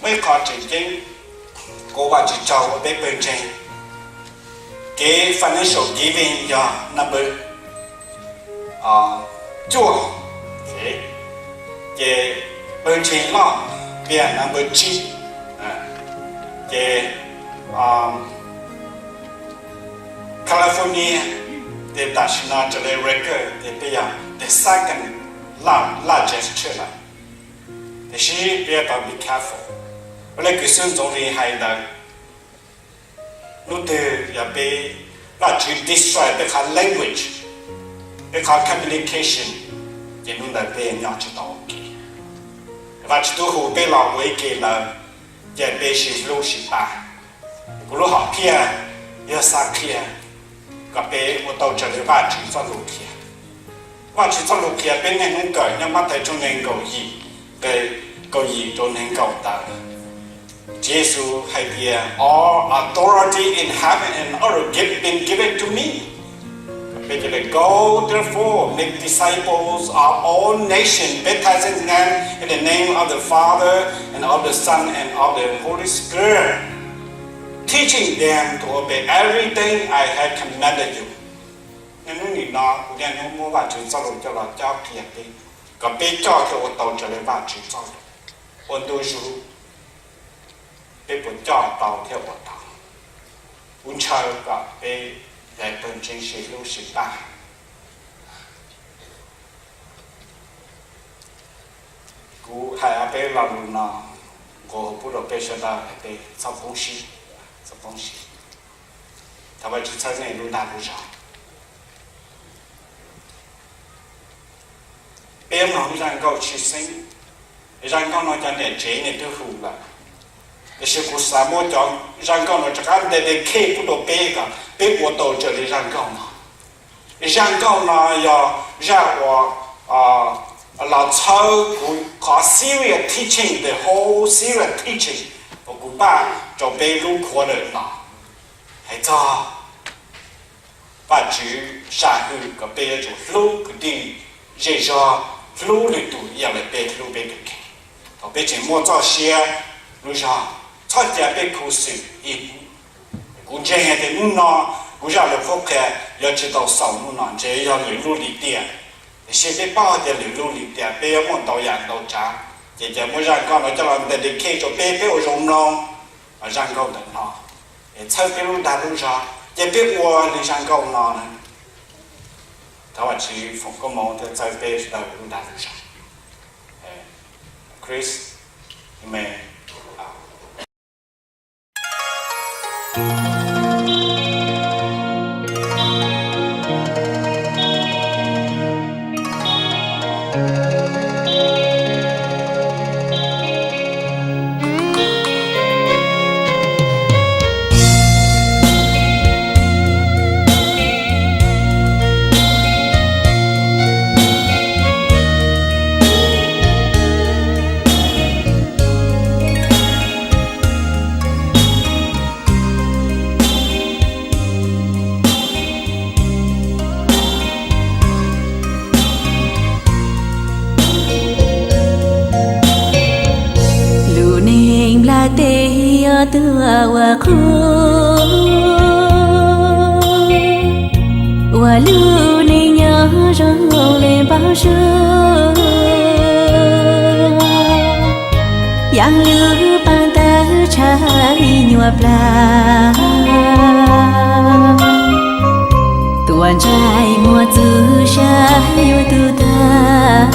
Peb qhov tseem ceeb, kuv ua Vajtswv tsaug ua peb pawg ntseeg, kev financial giving yog number cuaj, ces pawg ntseeg loj peb yog number tsib, ces California ces tam sim no raws li record ces peb yog the second largest church lawm. Tiam sis peb yuav tau be careful. Ua li kws xib hwb Ntxoov Lis hais ntawd, hnub twg yog peb, Vajtswv destroy peb qhov language, peb qhov communication, ces hnub ntawd peb nyob tsis tau ua ke. Vajtswv twb hu peb los ua ib ke lawm, ces peb sib hlub sib pab. Kuv lub hom phiaj yog xav qhia kom peb ua tau raws li Vajtswv txoj lus qhia. Vajtswv txoj lus qhia peb niaj hnub kawm nyob Mathais tshooj nees nkaum yim, nqe kaum yim rau nees nkaum ntawd. Tswv Yexus hais tias, All authority in heaven and earth have been given to me. Peb cia li, Go therefore, make disciples of all nations, baptizing them in the name of the Father and of the Son and of the Holy Spirit, teaching them to obey everything I have commanded you. Niaj hnub nim no kuv niaj hnub muab Vajtswv txoj lus coj los cob qhia peb, kom peb coj thiaj ua tau raws li Vajtswv txoj lus. Ua ntu zus peb puas coj tau thiab ua tau? Kuv ntshaw kom peb pawg ntseeg sib hlub sib pab. Kuv hais ob peb lo lus no, nqua hu pub rau peb sawv daws hais tias txhob poob siab, txhob poob siab. Thov Vajtswv txhawb nej lub dag lub zog. Peb mloog zaj nkauj tshwj xeeb, zaj nkauj no cov niam tsev nws twb hu lawm, tiam sis kuv xav muab cov zaj nkauj no rov qab dedicate pub rau peb kom peb ua tau raws li zaj nkauj no. Zaj nkauj no yog zaj uas los txhawb kuv qhov serious teaching, the whole serious teaching uas kuv npaj rau peb lub quarter no, hais txog Vajtswv sam hwm kom peb yuav tsum hlub kwv tij zej zog, hlub lwm tus ib yam li peb hlub peb tus kheej. Thaum peb tseem muaj txoj sia, lub zog, txhob cia peb khuv xim ib hnub. Kuv ntseeg hais tias hnub no kuv zaj lus qhuab qhia yuav tsis tau xaus hnub no, ntshe yog lwm lub lim tiam. Tiam sis peb paub hais tias lwm lub lim tiam peb yuav muaj ntau yam ntau tsav, ces cia muab zaj nkauj no coj los dedicate rau peb, peb ua zoo mloog zaj nkauj ntawm no, es txhawb peb lub dag lub zog, ces peb ua li zaj nkauj no na. Thov Vajtswv foom koob hmoov thiab txhawb peb sawv daws lub dag lub zog. Chris, amen. Lub neej nplaj teb yog tuaj ua qub, ua lub neej nyob zoo li npau suav. Yaam lub paab tawg tshaj nyuam plag, tuam ntshai muaj txug sab yuav tug tag.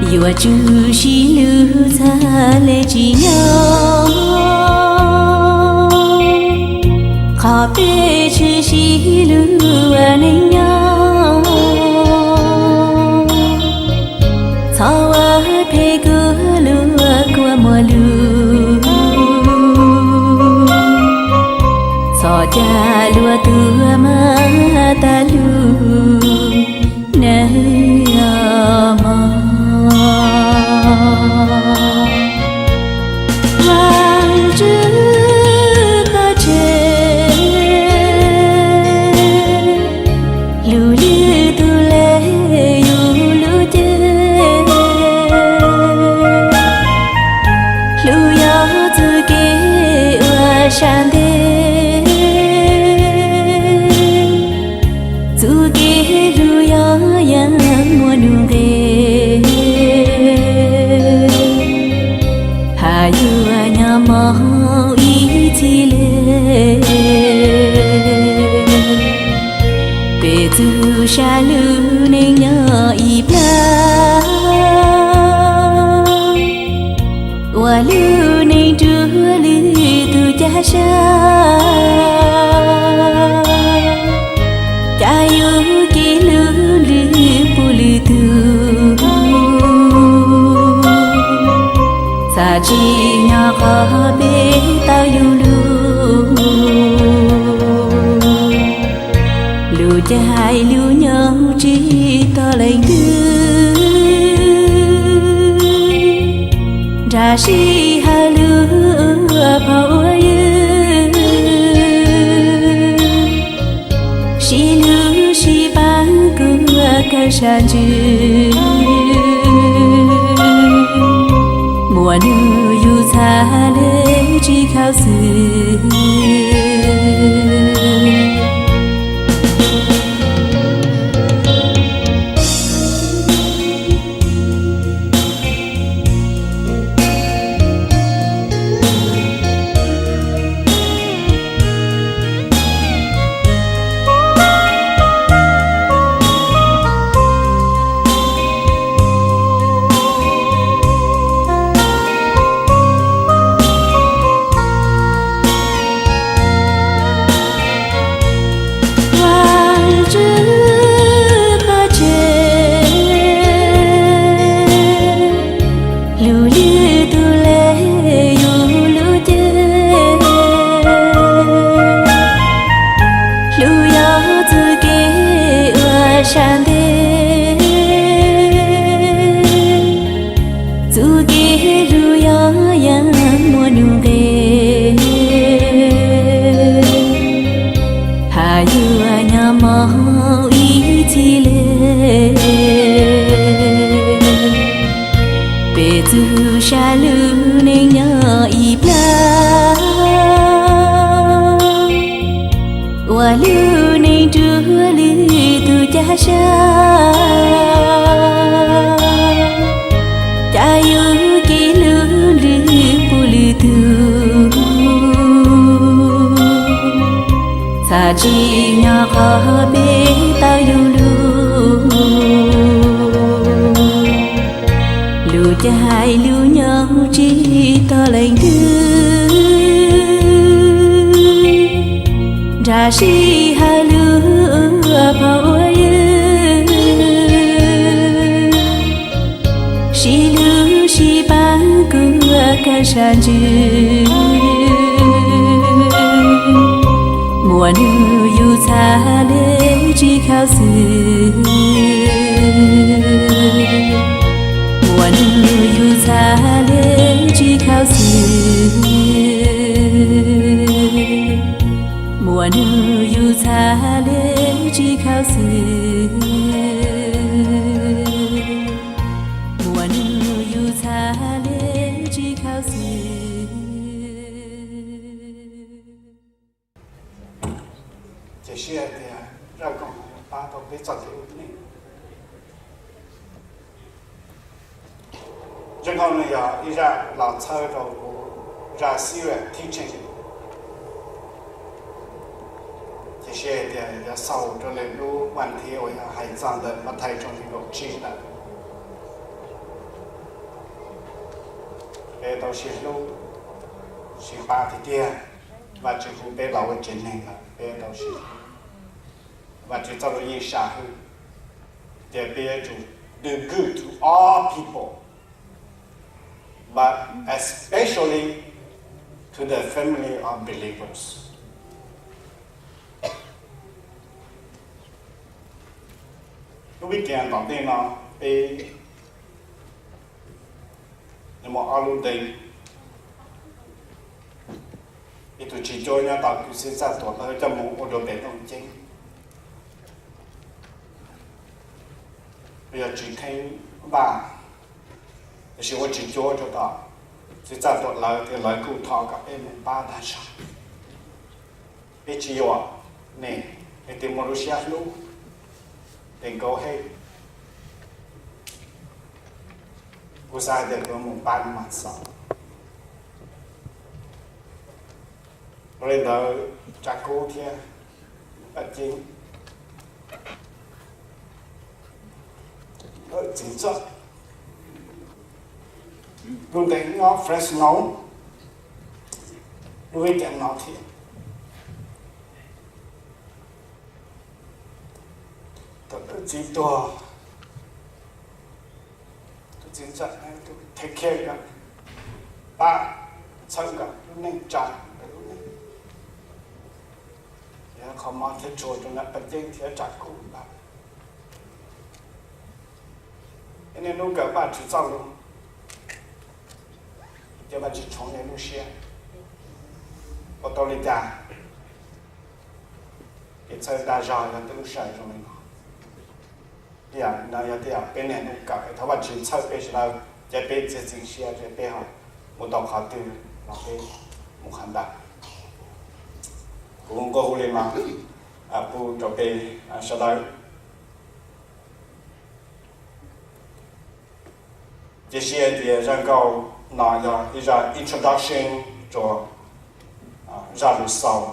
Yuav tswj sib lug txhaj le tsis nyob, qhov peb tshwj sib lug ua neej nyob. Txhob ua phem kuv luag kua muag lug, txhof ca luag tuag mas tas lug nawb mog. Vaajtswv pov tseg, lub lwm tug le yug lub cev. sab ntej, txuj kev hlub yog yeej muaj nuj nqes, haj yuav nyob mog ib txhis le. Peb txhua sab lub neej nyob ib plag, ua lub neej rua lwm tus caj sab, cas yus kev hlub lwm puv lwm tus, txhob tsim nyog qhov peb tau yus lub, lub caij lub nyoog tsis tau leej twg, nrag sij hawm lub phau ua yws, sib hlub sib pab kuj kawg sab ntsws, muaj nub yus txhaj le tsis khaub xwm. Vaj Tswv pov tseg, hlub lwm tus le yus lub cev, hlub yog txuj kev ua sab ntej, txuj kev hlub yog yeej muaj nuj nqes, haj yuav nyob mog ib txhis le. Peb txhua sab lub neej nyob ib plag, ua lub neej rua lwm tus caj sab, cas yus kev hlub lwm puv lwm tus, txhob tsim nyog qhov peb tau yus lub, lub caij lub nyoog tsis tau leej twg, nrag sij hawm lub phau ua yws, sib hlub sib pab kuj kawg sab ntsws, muaj nub yus txhaj le tsis khaub xwm, muaj nub yus txhaj le tsis khaub xwm, muaj nub yus txhaj le tsis khaub xwm, muaj nub yus txhaj le tsis khaub xwm. Ces sij hawm tias zaj koom haum pab tau peb txoj kev ua neej. Zaj koom haum no yog ib zaj los txhawb rau kuv zaj serious teaching. Ces sij hawm tias yuav xaus rau lwm lub vaj thib uas yog hais txog ntawm Mathais tshooj nees nkaum tsib ntawd. Peb tau sib hlub, sib pab tiag tiag. Vajtswv hu peb los ua tsev neeg lawm, peb tau sib hlub. Vajtswv txoj lus yeej sam hwm tias peb yuav tsum do good to all people, but especially to the family of believers. Lub vij kias tom ntej no, peb muaj ob lub ntees, ib tug tsis cuab nyob tom kwv Xib Txaj Tuam Lawv coj mus ua rau pem Looj Ceeb, yog Tsis Theeb Vaj, tiam sis ua tsis cuab rau tom Xib Txaj Tuam Lawv, thiab lawv kuj thov kom peb mus pab tag zog. Peb tsis yuam nej, nej twb muaj lub siab hlub, tes nkaus he. Kuv xav hais tias kuv mus pab mas xaus. Ua li ntawd, tsav kub thiab paj ceeb, txiv txawj, lub ntees nyob Fresno, lub vib cam no thiab. Thaum tus txiv tuag, tus txiv ntxawm take care nkawd, pab txhawb nkawd lub neej, tsa nkawd lub neej. Yog qhov mob thiab tshua rau nram paj ceeb thiab tsav kub ntawd. Niaj hnub kawm Vajtswv txoj lus, ces Vajtswv tshoov nej lub siab. Ua tau li cas? Kev txhawb dag zog yog tej lub sij hawm zoo li no. Tej yam no yog tej yam peb niaj hnub kawm, thov Vajtswv txhawb peb sawv daws, ces peb txiav txim siab, ces peb ho mus tau qhov twg los peb mus qhov ntawd. Kuv nquag hu li no pub rau peb sawv daws. Cia siab tias zaj nkauj no yog ib zaj introduction rau zaj lus xaus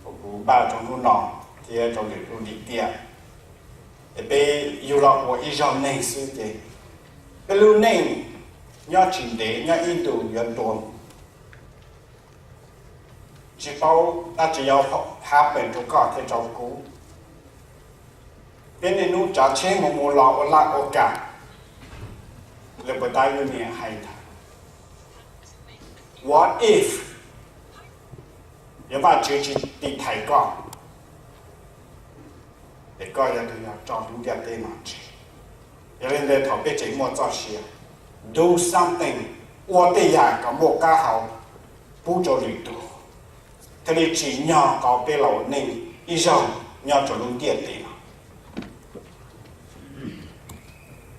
uas kuv npaj rau hnub no thiab rau lwm lub lim tiam. Es peb yug los ua ib zaug neeg xwb ces peb lub neej nyob tsis ntev, nyob ib ntus yuav tuag. Tsis paub dab tsi yuav happen rau koj thiab rau kuv. Peb niaj hnub tsav tsheb mus mus los ua laj ua kam, li puas tab yus niam hais ntawd, what if yog Vajtswv tsis tiv thaiv koj, es koj yuav tau yog tso lub ntiaj teb no tseg. Yog li ntawd thaum peb tseem muaj txoj sia, do something, ua tej yam kom muaj qab hau pub rau lwm tus, thiaj li tsim nyog tau peb los ua neej ib zaug nyob rau lub ntiaj teb no.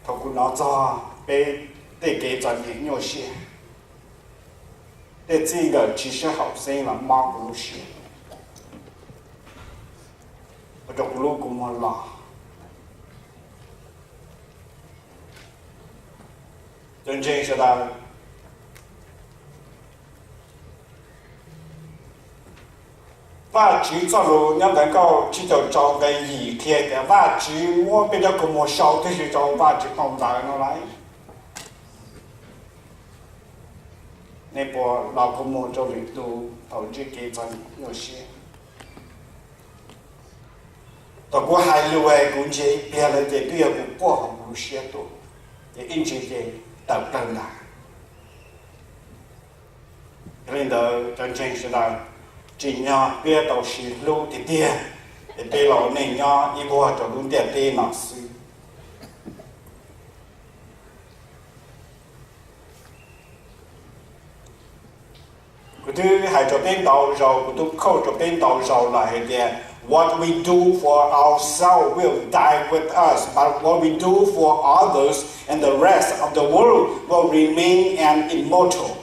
Thaum kuv hnov txog peb tej kev txom nyem nyuaj siab, tej txij nkawm tsis sib haum xeeb los mob kuv lub siab, ua rau kuv lub kua muag los. Cov ntseeg sawv daws, Vajtswv txoj lus nyob ntawm Nkauj tsib caug rau nqe yim qhia tias Vajtswv muab peb cov kua muag sau tib si rau Vajtswv qau ntawv no lauj. Nej puas los kua muag rau lwm tus thaum ntsib kev txom nyem nyuaj siab? Thaum kuv hais lus es kuv ntsia ib pliag lawm ces twb yog kuv quaj hauv kuv lub siab tuaj, ces ib ntsis ces tawm plaws ntag. Yog li ntawd cov ntseeg sawv daws, tsim nyog peb tau sib hlub tiag tiag, es peb los ua neej nyob ib vuag rau lub ntiaj teb no xwb. Kuv twb hais rau peb ntau zaus, kuv twb khau rau peb ntau zaus lawm hais tias, what we do for ourselves will die with us, but what we do for others and the rest of the world will remain an immortal.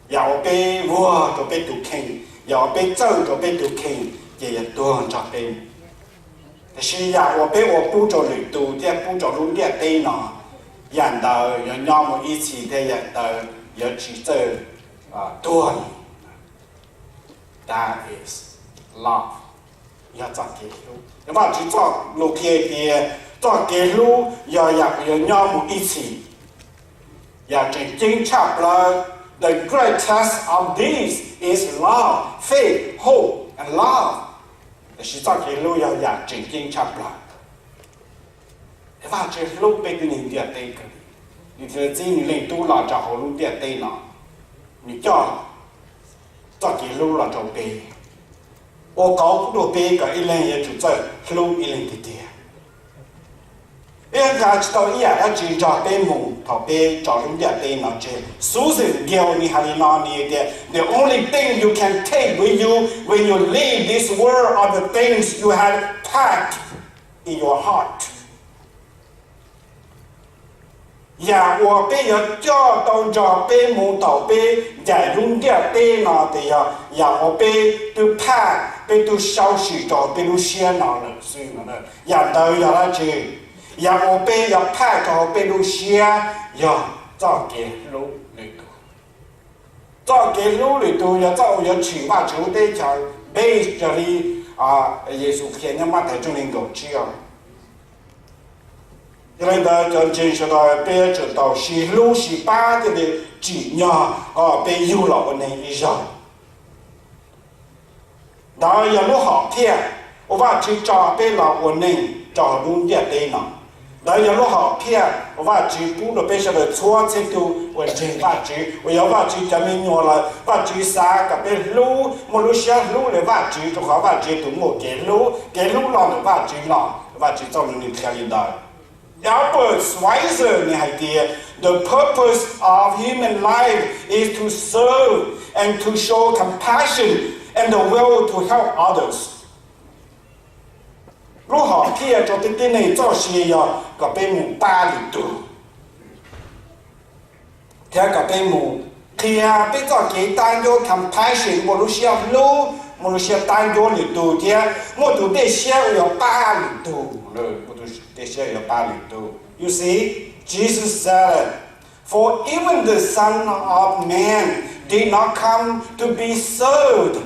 Yam uas peb vuag rau peb tus kheej, yam uas peb txawj rau peb tus kheej ces yuav tuag nrog peb. Tiam sis yam uas peb ua pub rau lwm tus thiab pub rau lub ntiaj teb no, yam ntawd yuav nyob mus ib txhis thiab yam ntawd yuav tsis txawj tuag. That is love, yog txoj kev hlub. Vajtswv txoj lus qhia tias txoj kev hlub yog yam uas yuav nyob mus ib txhis. Yam tseem ceeb tshaj plaws, the greatest of these is love, faith, hope and love. Tiam sis txoj kev hlub yog yam tseem ceeb tshaj plaws. Vajtswv hlub peb tib neeg ntiaj teb kawg, nws thiaj txib nws Leej Tub los rau hauv lub ntiaj teb no, nws coj txoj kev hlub los rau peb, ua qauv dua peb kom ib leeg yuav tsum txawj hlub ib leeg tiag tiag. Peb nqa tsis tau ib yam dab tsi nrog peb mus thaum peb tso lub ntiaj teb no tseg. Susan Gale nws hais li no, nws tias, the only thing you can take with you when you leave this world are the things you have packed in your heart. Yam uas peb yuav coj tau nrog peb mus thaum peb ncaim lub ntiaj teb no ces yog yam uas peb twb phaj, peb twb sau sim rau peb lub siab no lawm xwb. Yam ntawd yog dab tsi? Yam uas peb yuav phaj rau peb lub siab yog txoj kev hlub lwm tus. Txoj kev hlub lwm tus yog txoj uas yuav tsim Vajtswv lub teb chaws, peb raws li Yexus qhia nyob Mathais tshooj nees nkaum tsib. Yog li ntawd cov ntseeg sawv daws peb yuav tsum tau sib hlub sib pab thiaj li tsim nyog kom peb yug los ua neeg ib zaug. Ntawd yog lub hom phiaj uas Vajtswv tso peb los ua neeg rau hauv lub ntiaj teb no. Ntawd yog lub hom phiaj uas Vajtswv pub rau peb sawv daws txhua txhia tus uas ntseeg Vajtswv, uas yog Vajtswv cov me nyuam lawm. Vajtswv xav kom peb hlub, muaj lub siab hlub li Vajtswv, rau qhov Vajtswv tus muaj kev hlub, kev hlub los ntawm Vajtswv los. Vajtswv txoj lus nws qhia li ntawd. Albert Schweitzer nws hais tias, the purpose of human life is to serve and to show compassion and the will to help others. Lub hom phiaj rau peb tib neeg txoj sia yog kom peb mus pab lwm tus, thiab kom peb mus qhia peb txoj kev tab ncuab, compassion, muaj lub siab hlub, muaj lub siab tab ncuab lwm tus, thiab muaj tus dej siab uas yuav pab lwm tus. Muaj tus dej siab yuav pab lwm tus. You see, Jesus said, for even the Son of Man did not come to be served,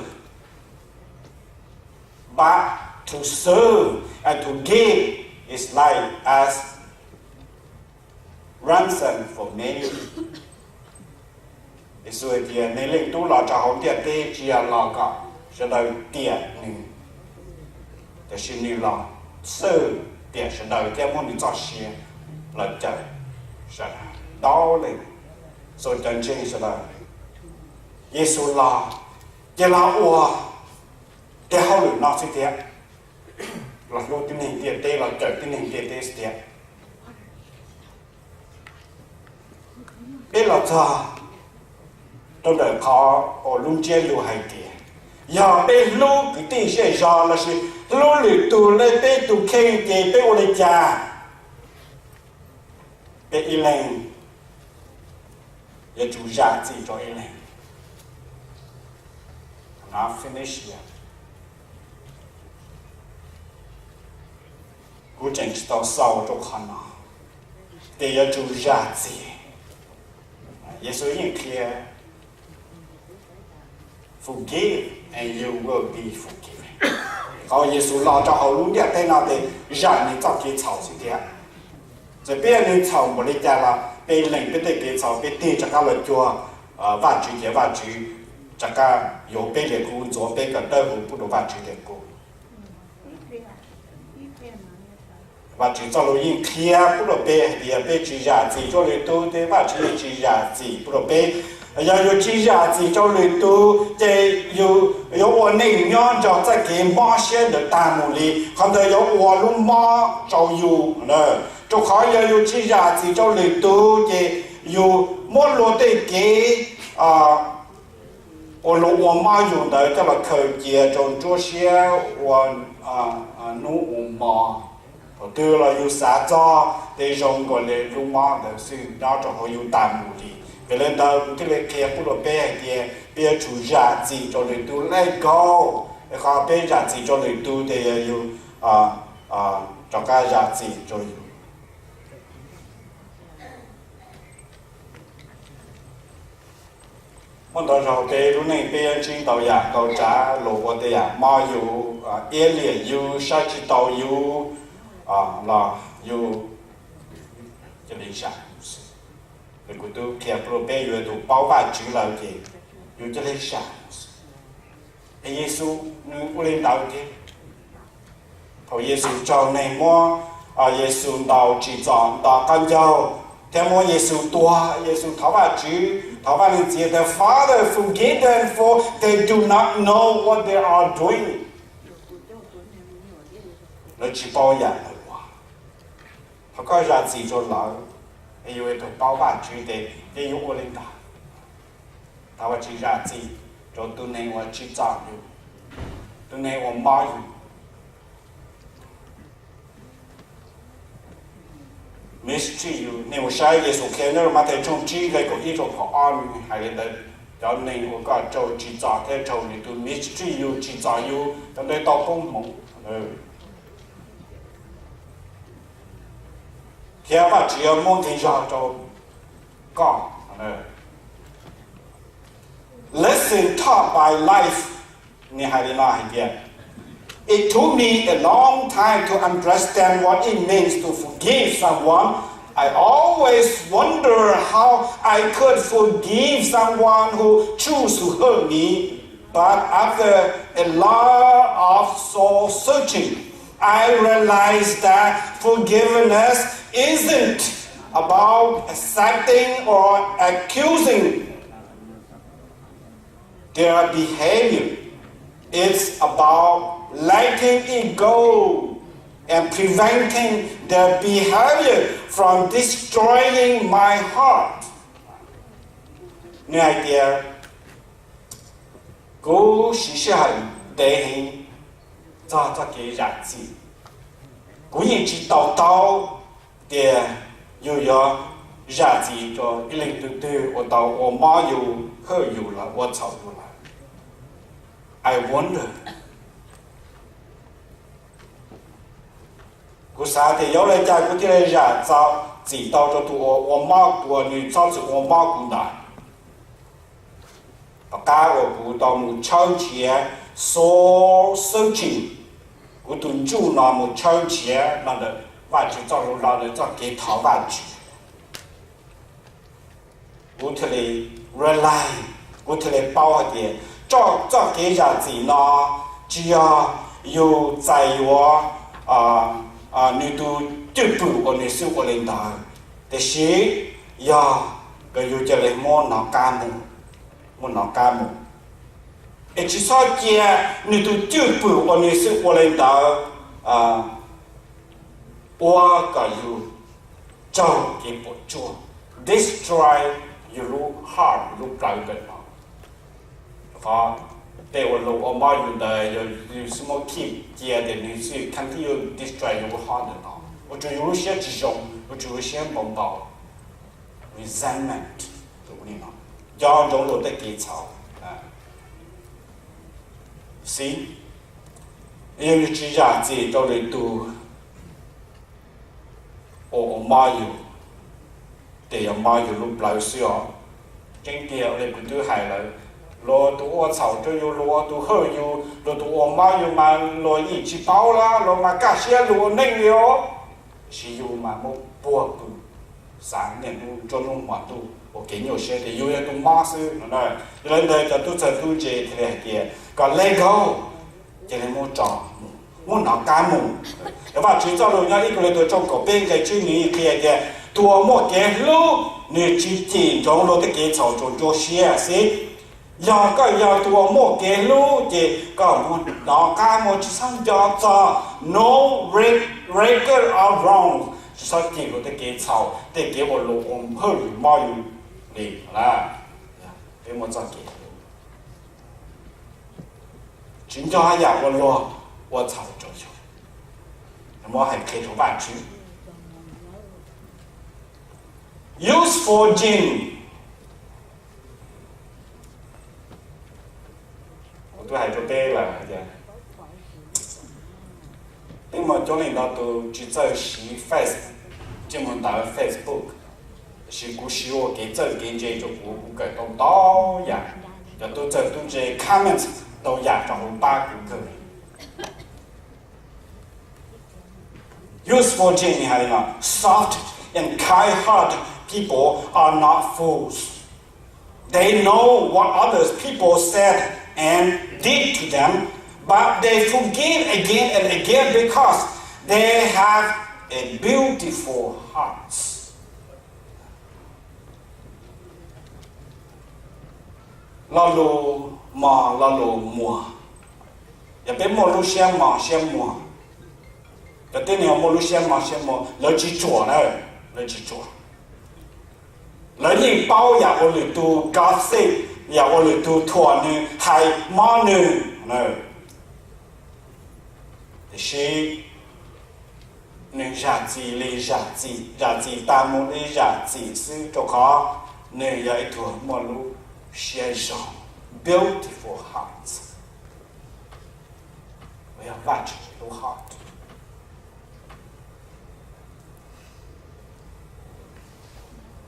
but to serve and to give his life as ransom for many. Yexus hais tias, nej Leej Tub los rau hauv ntiaj teb tsis yog los kom sawv daws tiam nws, tiam sis nws los txhawj tiam sawv daws thiab muab nws txoj sia los cawm sawv daws. Ntau leej, cov ntseeg sawv daws, Yexus los ces los ua tej hauj lwm no xwb tiag, los hlub tib neeg ntiaj teb, los cawm tib neeg ntiaj teb xwb tiag. Peb los txog rau ntawm qhov uas lub ntsiab lus hais tias, yog peb hlub kwv tij zej zog lossis hlub lwm tus li peb tus kheej ces peb ua li cas? Peb ib leeg yuav tsum zam txim rau ib leeg. Kuv tseem tsis tau xaus rau qhov no, ces yuav tsum zam txim. Yexus yeej qhia, forgive and you will be forgiven. Qhov Yexus los rau hauv lub ntiaj teb no ces zam nws txoj kev txhaum xwb tiag. Txawm peb yog neeg txhaum npaum li cas los peb lees peb tej kev txhaum, peb tig rov qab los cuag Vajtswv ces Vajtswv rov qab yuav peb li qub, ntxuav peb kom dawb huv pub rau Vajtswv li qub. Vajtswv txoj lus yeej qhia pub rau peb hais tias peb tsis zam txim rau lwm tus ces Vajtswv yeej tsis zam txim pub rau peb. Yog yus tsis zam txim rau lwm tus ces yus yuav ua neej nyob nrog txoj kev mob siab ntawd tag mus li, qhov ntawd yuav ua lub mob rau yus. Rau qhov yog yus tsis zam txim rau lwm tus ces yus muab luag tej kev ua luag ua mob yus ntawd coj los khaws cia rau nruab siab ua hnub ua hmo. Thaum twg los yus xav txog ces zoo nkaus li lub mob ntawd xwb nyob rau hauv yus tas mus li. Vim li ntawd kuv thiaj li qhia pub rau peb hais tias peb yuav tsum zam txim rau lwm tus, let go. Qhov peb zam txim rau lwm tus ces yog yus rov qab zam txim rau yus. Muaj ntau zaus peb lub neej peb ntsib ntau yam ntau tsav luag ua tej yam mob yus, iab liam yus, saib tsis taus yus los yus cia li zam. Kuv twb qhia pub rau peb yuav tus paub Vajtswv lawm ces yus cia li zam. Es Yexus nws ua li ntawd thiab. Thaum Yexus raug neeg muab Yexus ntaus tsim txom nto qab ncaug thiab muab Yexus tua, Yexus thov Vajtswv, thov Vaj Leej Txiv tias, Father, forgive them, for they do not know what they are doing. Lawv tsis paub yam lawv ua. Thov koj zam txim rau lawv. Es yus tus paub Vajtswv ces yus ua li ntawd. Thov Vajtswv zam txim rau tus neeg uas tsim txom yus, tus neeg uas mob yus. mistreat yus. Nej mus saib Yexus Khetos Mathais tshooj tsib nqe kaum ib rau kaum ob, nws hais li ntawd, cov neeg uas koj raug tsim txom thiab raug nws tus mistreat yus, tsim txom yus, cov ntawd tau koob hmoov. Thiab Vajtswv yuav muab nqi zog rau koj. Lesson taught by life. Nws hais li no hais tias, it took me a long time to understand what it means to forgive someone. I always wonder how I could forgive someone who chose to hurt me. But after a lot of soul searching, I realized that forgiveness isn't about accepting or excusing their behavior. It's about letting it go and preventing their behavior from destroying my heart. Nws hais tias, kuv siv sij hawm ntev heev txog txoj kev zam txim. Kuv yeej tsis to taub tias yus yuav zam txim rau ib leej twg twg uas tau ua mob yus, hawm yus los ua txhaum yus lawm. I wonder. Kuv xav tias yuav ua li cas kuv thiaj li zam txim tau rau tus uas ua mob, tus uas nws txhob txwm ua mob kuv ntawd. Tom qab uas kuv tau mus tshawb nrhiav, soul searching, kuv tus ntsuj no mus tshawb nrhiav los ntawm Vajtswv txoj lus los ntawm txoj kev thov Vajtswv, kuv thiaj li realize, kuv thiaj li paub hais tias txoj kev zam txim no tsis yog yus txais yuav nws tus cwj pwm uas nws xub ua li ntawd, tiam sis yog kom yus cia li muab nov qab mus, muab nov qab mus, es tsis txhob cia nws tus cwj pwm uas nws xub ua li ntawd ua kom yus raug kev puas tsuaj, destroy yus lub heart, yus lub plawv ntawm no. Qhov tej uas luag ua mob yus ntawd yog yus xub muab keep cia tias nws xwb continue destroy yus lub heart ntawm no, ua rau yus lub siab tsis zoo, ua rau yus lub siab npau ntaus, resentment, tus li no, nco ntsoov luag tej kev txhaum. Xib, yog yus tsis zam txim rau lwm tus uas ua mob yus, ces yog mob yus lub plawv xwb os. Tseeb tiag li kuv twb hais lawm, luag tus ua txhaum rau yus, luag tus hawm yus, luag tus ua mob yus mas luag yeej tsis paub los luag mas kaj siab luag ua neej li os. Tiam sis yus mas muab puag pw, xav niaj hnub nruab hnub hmo ntuj ua kev nyuaj siab tias yus yog tus mob xwb no. Yog li ntawd cov tub txawg tub ntse thiaj li hais tias kom let go, cia li muab tso mus, muab nov qab mus. Yog Vajtswv txoj lus nyob ib Kos Lintos tshooj kaum peb nqe tsib nws qhia tias tus uas muaj kev hlub nws tsis cim ntsoov luag tej kev txhaum tsaus ntuj siab xwb. Yog koj yog tus uas muaj kev hlub ces koj muab nov qab mus, tsis txhob nco txog, no re- record of wrong, tsis txhob cim luag tej kev txhaum, tej kev uas luag ua hawm yus mob yus li. Peb muaj txoj kev hlub, tsis nco yam uas luag ua txhaum rau yus, muab hais qhia rau Vajtswv. Useful Jim, kuv twb hais rau peb lawm tias peb muaj coob leej ntau tus tsis txawj siv Face, tsis muaj ntawv Facebook, tiam sis kuv siv ua kev txawj kev ntse rau kuv, kuv kawm tau ntau yam. Cov tub txawj tub ntse comment ntau yam rau hauv pab kuv kawg li. Useful Jim hais li no, soft and kind-hearted people are not fools. They know what others people said and did to them, but they forgive again and again because they have a beautiful hearts. Lo lus mos lo lus muag. Yog peb muaj lub siab mos siab muag, cov tib neeg muaj lub siab mos siab muag lawv tsis tsuam na, lawv tsis tsuam. Lawv yeej paub yam uas lwm tus gossip, yam uas lwm tus thuam nws, hais mob nws. Tiam sis Nws zam txim li zam txim, zam txim tas mus li zam txim xwb, rau qhov nws yog ib tug muaj lub siab zoo, beautiful heart. Yog Vajtswv lub heart.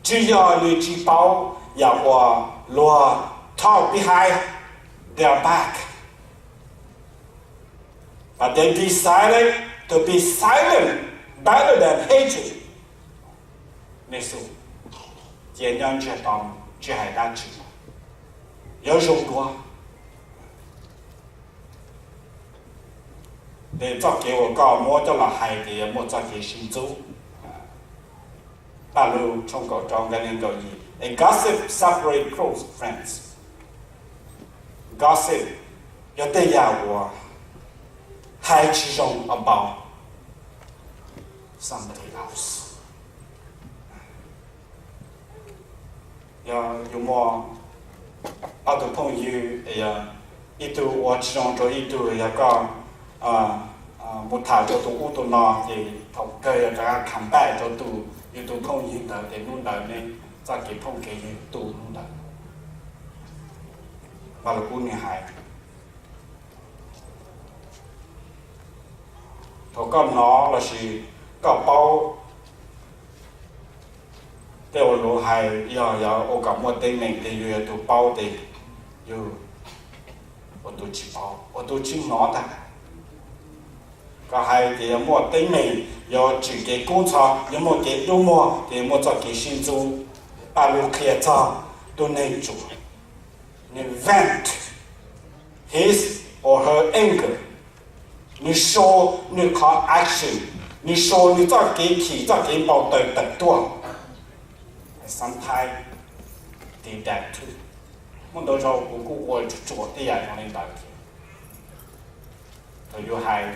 Tsis yog nws tsis paub yam uas luag talk behind their back, but they decided to be silent better than hating. Nws xum cia nyob ntsiag to, tsis hais dab tsi, yuav zoo dua. Ces txoj kev uas koj muab coj los hais ces yuav muaj txoj kev sib ntxub. Paj Lug tshooj kaum rau nqe nees nkaum yim: A gossip separate close friends. Gossip yog tej yam uas hais tsis zoo about somebody else. Yog yus muaj ob tug phooj ywg, ib tug ua tsis zoo rau ib tug, yog koj mus tham rau tus ub tus no ces thaum kawg yog rov qab come back rau tus, yus tus phooj ywg ntawd, ces hnub ntawd neb txoj kev phooj kev ywg tu hnub ntawd. Vaj Lug Kub nws hais, thaum koj hnov lossis koj paub tej uas luag hais yog yog ua kom muaj teeb meem, ces yus yog tus paub ces yus ua tus tsis paub, ua tus tsis hnov ntag. Koj hais ces yuav muaj teeb meem, yuav tsim kev kub ntxhov, yuav muaj kev dub muag, ces yuav muaj txoj kev sib ntxub. Paj Lug qhia txog tus neeg ruam, nws vent his or her anger, nws show nws qhov action, nws show nws txoj kev chim, txoj kev npau taws tawm tuaj. Sometimes did that too. Muaj ntau zaus kuv kuj ua ruam tej yam zoo li ntawd thiab. Thaum yus hais,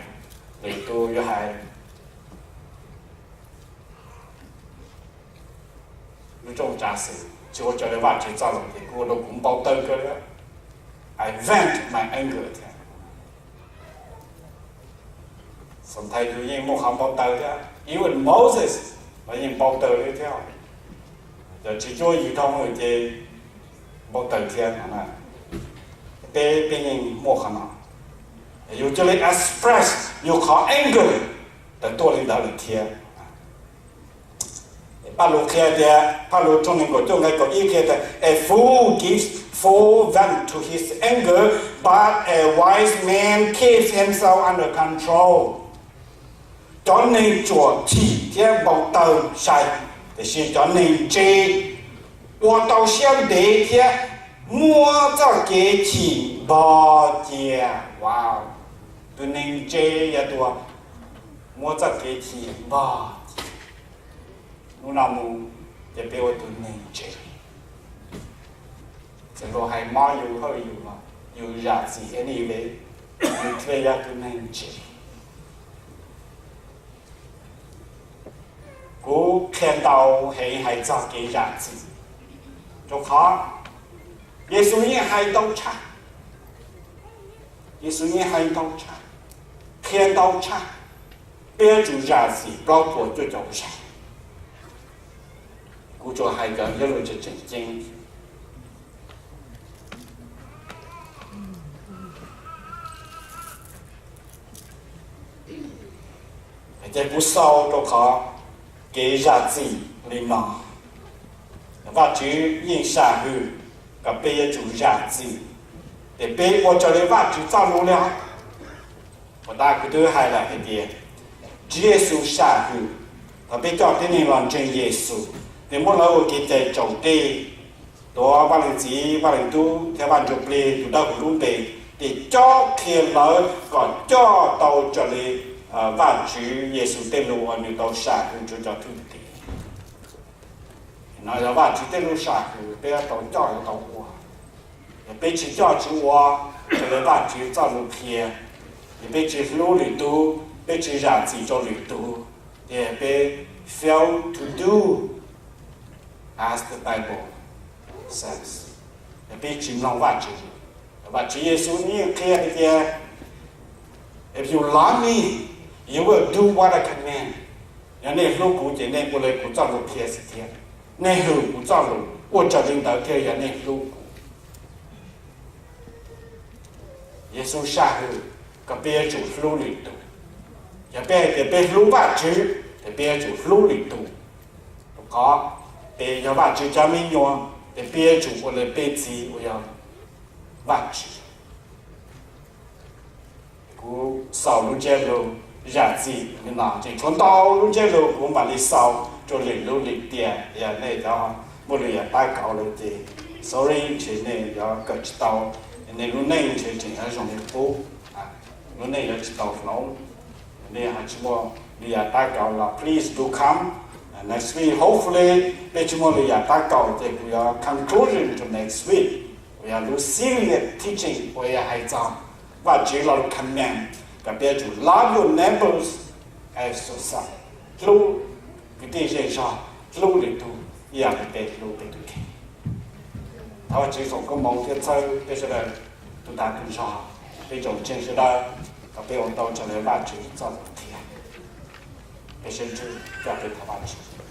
lwm tus yus hais lub rooj tsav xwm tsis ua raws li Vajtswv txoj lus ces kuj ua rau kuv npau taws kawg li. I vent my anger thiab. Sometimes yus yeej muaj qhov npau taws thiab, even Moses los yeej npau taws li thiab. Cov tsis cuab yus dhau lawm ces npau taws thiab no. Peb, peb yeej muaj qhov no, yus cia li express yus qhov anger tawm tuaj li ntawd lawm thiab. Paj Lug qhia tias, Paj Lug tshooj nees nkaum cuaj nqe kaum ib qhia tias, A fool gives full vent to his anger, but a wise man keeps himself under control. Cov neeg ruam chim thiab npau taws sai, tiam sis cov neeg ntse ua tau siab ntev thiab muab txoj kev chim npog cia. Wow, tus neeg ntse yog tus muab txoj kev chim npog cia. Hnub no mus ces peb ua tus neeg ntse. Txawm luag hais mob yus hawj yus los yus zam txim anyway, yus thiaj yog tus neeg ntse. Kuv qhia ntau heev hais txog kev zam txim, rau qhov Yexus yeej hais ntau tshaj. Yexus yeej hais ntau tshaj, qhia ntau tshaj, peb yuav tsum zam txim plaub puas cuaj caum zaus. Kuv tsuas hais cov yog lus tseem tseem ceeb. Ces kuv xaus rau qhov kev zam txim li no. Vajtswv yeej sam hwm kom peb yuav tsum zam txim, ces peb ua raws li Vajtswv txoj lus li os. Ua ntej kuv twb hais lawm hais tias Tswv Yexus sam hwm thaum peb coj tib neeg los ntseeg Yexus, ces muab lawv ua kev cai tsaus dej, tuav Vaj Leej Txiv, Vaj Leej Tub thiab Vaj Ntsuj Plig tus Dawb Huv lub npe, ces cob qhia lawv kom coj tau raws li Vajtswv Yexus tej lus uas nws tau sam hwm rau cov thwj tim. No yog Vajtswv tej lus sam hwm peb yuav tau coj yuav tau ua. Yog peb tsis coj tsis ua raws li Vajtswv txoj lus qhia, yog peb tsis hlub lwm tus, peb tsis zam txim rau lwm tus, ces peb fail to do as the Bible says. Yog peb tsis mloog Vajtswv. Vajtswv Yexus nws yeej qhia hais tias, If you love me, you will do what I command. Yog nej hlub kuv ces nej ua li kuv txoj lus qhia xwb thiab. Nej hwm kuv txoj lus, ua raws li ntawd thiaj yog nej hlub kuv. Yexus sam hwm kom peb yuav tsum hlub lwm tus. Yog peb hais tias peb hlub Vajtswv, ces peb yuav tsum hlub lwm tus. Rau qhov peb yog Vajtswv cov me nyuam, ces peb yuav tsum ua li peb Txiv uas yog Vajtswv. Kuv xaus lub ntsiab lus zam txim li no, tseem tshuav ntau lub ntsiab lus kuv mam li xaus rau lwm lub lim tiam. Yog nej cov muaj lwm yam tab kaum lawm ces sorry, ntshe nej yuav kawm tsis tau, nej lub neej ntshe tseem yuav zoo li qub, lub neej yuav tsis tau hloov. Nej ho tsis muaj lwm yam tab kaum los please do come next week. Hopefully peb tsis muaj lwm yam tab kaum ces kuv yuav conclusion to next week, uas yog lub series teaching uas yog hais txog Vajtswv lo lus command kom peb yuav tsum love your neighbors as yourself, hlub kwv tij zej zog, hlub lwm tus ib yam li peb hlub peb tus kheej. Thov Vajtswv foom koob hmoov thiab txhawb peb sawv daws tus tas tus zog, peb tsoom ntseeg sawv daws, kom peb ua tau raws li Vajtswv txoj lus qhia. Peb sib ntsib, coj peb thov Vajtswv.